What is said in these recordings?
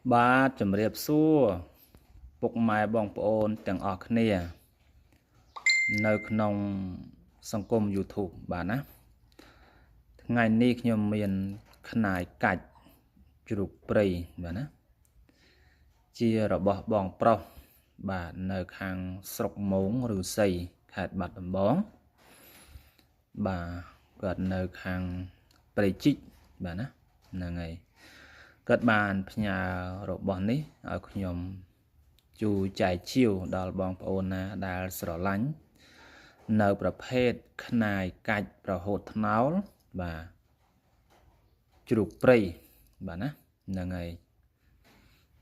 បាទជំរាបសួរពុកម៉ែបងប្អូនទាំងអស់គ្នានៅក្នុងសង្គម YouTube បាទណាថ្ងៃនេះខ្ញុំមានខ្នាយកាច់ជ្រូកព្រៃបាទណាជារបស់បងប្រុសបាទនៅខាងស្រុកមោងឫស្សីខេត្តបាត់ដំបងបាទគាត់នៅខាងព្រៃជីកបាទណាហ្នឹងហើយគាត់បានផ្ញើរបស់នេះឲ្យខ្ញុំជួយចែកជាវដល់បងប្អូនណាដែលស្រឡាញ់នៅប្រភេទខ្នាយកាច់ប្រហូតថ្នោលបាទជ្រូកព្រៃបាទណាហ្នឹងហើយ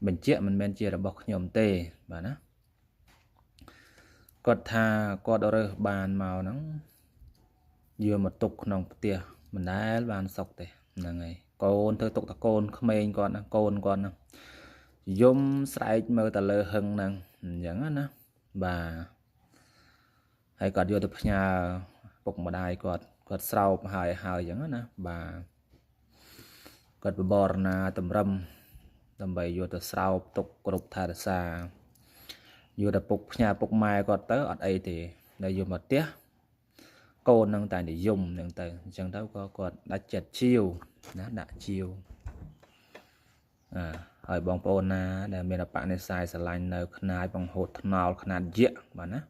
បញ្ជាក់មិនមែនជារបស់ខ្ញុំទេបាទណាគាត់ថាគាត់រើសបានមកហ្នឹងយកមកទុកក្នុងផ្ទះមិនដែលបានសុកទេហ្នឹងហើយកូនធ្វើទុកតកូនក្មេងគាត់ណាកូនគាត់ណាយំស្រែកមើលតែលើហឹងហ្នឹងអញ្ចឹងណាបាទហើយគាត់យកទៅផ្ញើពុកម្ដាយគាត់គាត់ស្រោបហើយហើយអញ្ចឹងណាបាទគាត់បបរណាតម្រឹមដើម្បីយកទៅស្រោបទុកគ្រប់ថែរក្សាយកទៅពុកផ្ញើពុកម៉ែគាត់ទៅអត់អីទេដល់យកមកផ្ទះកូននឹងតែនិយមនឹងទៅអញ្ចឹងទៅក៏គាត់ដាច់ចិត្តជាវណាដាក់ជាវហើយបងប្អូនណាដែលមានអបនិស្ស័យស្រឡាញ់នៅខ្នាយបង្ហូតថ្នោលខ្នាតយក្សបាទណា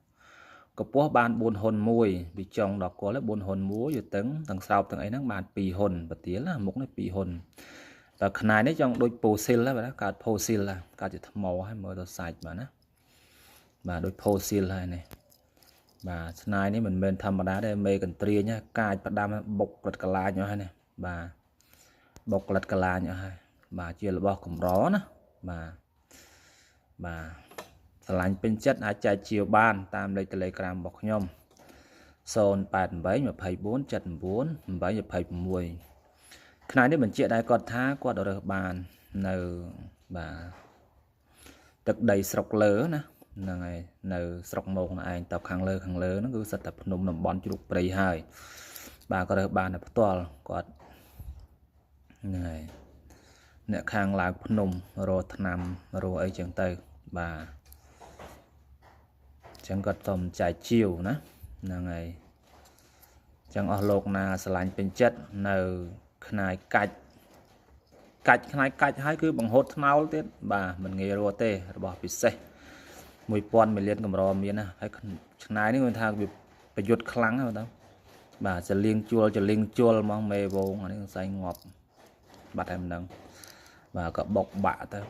កម្ពស់បាន4ហ៊ុន1ពីចុងដល់គល់4ហ៊ុន1យទៅទាំងស្រោបទាំងអីហ្នឹងបាន2ហ៊ុនបទៀលណាមុខនេះ2ហ៊ុនតែខ្នាយនេះចង់ដូចប៉ូស៊ីលបាទណាកើតផូស៊ីលកើតជាថ្មហើយមើលទៅសាច់បាទណាបាទដូចផូស៊ីលហើយនេះបាទស្នាយនេះមិនមែនធម្មតាទេមេកន្ទ្រាញកាចផ្ដាំបុកក្លិតកលាញអស់ហើយនេះបាទបុកក្លិតកលាញអស់ហើយបាទជារបស់កម្រណាបាទបាទស្រឡាញ់ពេញចិត្តអាចចែកជាវបានតាមលេខ Telegram របស់ខ្ញុំ088 24 79 826ខ្នាយនេះបញ្ជាក់ដែរគាត់ថាគាត់រើសបាននៅបាទទឹកដីស្រុកលើណាហ្នឹងហើយនៅស្រុកមោងឯងតបខាងលើហ្នឹងគឺសិតតែភ្នំតំបន់ជ្រូកព្រៃហើយបាទក៏រើសបានតែផ្ទាល់គាត់ហ្នឹងហើយអ្នកខាងឡើងភ្នំរកថ្នាំរកអីចឹងទៅបាទចឹងគាត់សុំចែកជាវណាហ្នឹងហើយចឹងអស់លោកណាស្រឡាញ់ពេញចិត្តនៅខ្នាយកាច់កាច់ខ្នាយកាច់ហើយគឺបង្ហូតថ្នោលទៀតបាទមិនងាយរកទេរបស់ពិសេស1000មីលានកម្រមានណាហើយឆ្នៃនេះគាត់ថាវាប្រយុទ្ធខ្លាំងហ្នឹងបាទចលៀងជួលចលៀងជួលហ្មងមេវងអានេះសៃងាប់បាត់ហើយមិនដឹងបាទក៏បុកបាក់ទៅ